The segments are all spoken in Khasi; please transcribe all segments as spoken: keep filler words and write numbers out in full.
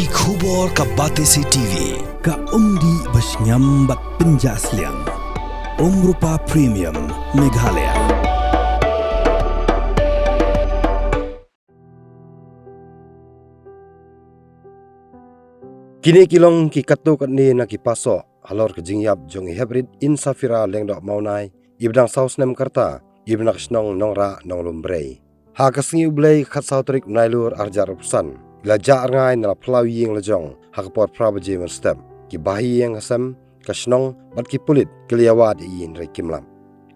Ki khubor ka Batesi T V, ka umdih ba shngiam bad pynjah sliang. Umrupa Premium, Meghalaya. Kine ki long ki katto katne na ki pasoh halor ka jingïap jong i Heprit Insafira Lyngdoh Mawnai, iba dang saw snem ka rta, iba na ka shnong Nongrah, Nonglumbrei. Ha ka sngi U Blei khatsaw tarik u Nailur arhajar arphew san, la jah rngai na la phyllaw ïing la jong ha ka por phra baje mynstep. Ki bahaïing hasem, ka shnong bad ki pulit ki la ïawad ïa i hynrei kim lap.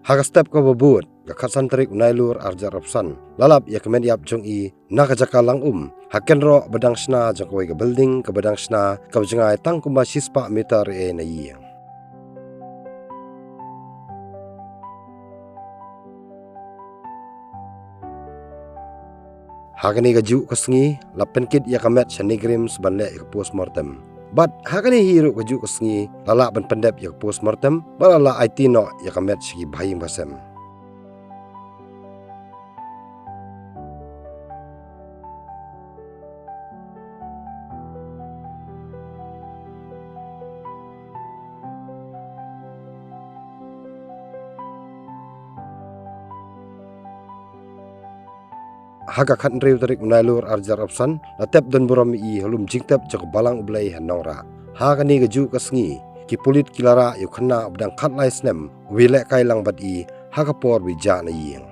Ha ka step kaba bud, ka khatsan tarik u Nailur arhajar arphew san, la lap ïa ka met ïap jong i na ka jaka lang um ha kynroh ba dang shna jong kawei ka building kaba dang shna, kaba jngai tang kumba shispah meter ïa na ïing. Ha kane kajuh ka sngi, la pynkit ïa ka met sha NEIGRIHMS ban leh ïa ka postmortem. Bad ha kane hi ruh kajuh ka sngi, la lah ban pyndep ïa ka postmortem, bad la lah aiti noh ïa ka met sha ki bahaïing bahasem. Ha ka khathynriew tarik u Nailur arhajar arphew san, la tep don burom ïa i ha lum jingtep jong ka Balang U Blei ha Nongrah. Ha kane kajuh ka sngi, ki pulit ki la rah ïa u khynnah uba dang khatlai snem, uba ïalehkai lang bad i ha ka por ba i jah na ïing.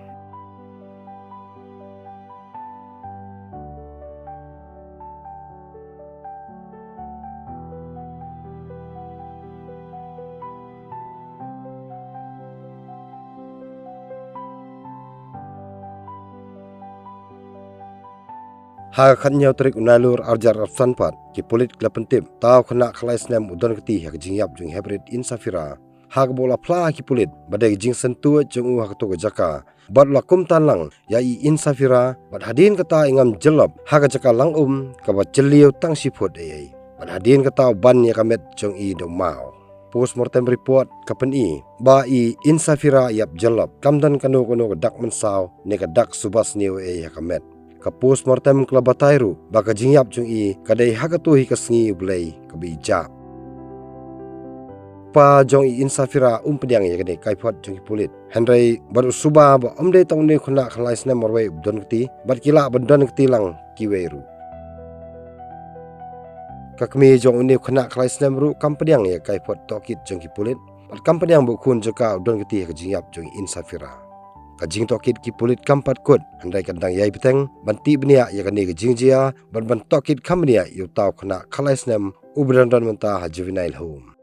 Ha ka khathynñiew tarik u Nailur arhajar arphew san pat, ki pulit ki la pyntip, uta u khynnah khatlai snem u don kti ha ka jingïap jong i Heprit Insafira. Ha kaba u la phla ha ki pulit ba dei ka jingsyntuid jong u ha kato ka jaka, bad u la kumta lang ïa i Insafira, bad hadien kata i ngam jyllop ha ka jaka lang um kaba jylliew tang shi phut eiei. Bad hadien kata u ban ïa ka met jong i da u maw. Postmortem report ka pyni ba i Insafira ïap jyllop, kam don kano kano ka dak mynsaw ne ka dak suba sniew eiei ha ka met. Ka postmortem ka la batai ruh ba ka jingïap jong i ka dei ha kato hi ka sngi U Blei kaba i jah. Pa jong i Insafira um pdiang ïa kane ka kaiphod jong ki pulit. Hynrei bad u suba ba ym dei tang une u khynnah khatlai snem marwei uba don kti, bad ki lah ban don kti lang kiwei ruh. Ka kmie jong une u khynnah khatlai snem ruh kam pdiang ïa ka kaiphod tohkit jong ki pulit, bad kam pdiang ba u khun jong ka u don kti ha ka jingïap jong i Insafira. Ka jingtohkit ki pulit kam pat kut, hynrei kan dang ïai bteng ban tih bniah ïa kane ka jingjia, bad ban tohkit kham bniah ïa uta u khynnah khatlai snem uba dang don mynta ha juvenile home.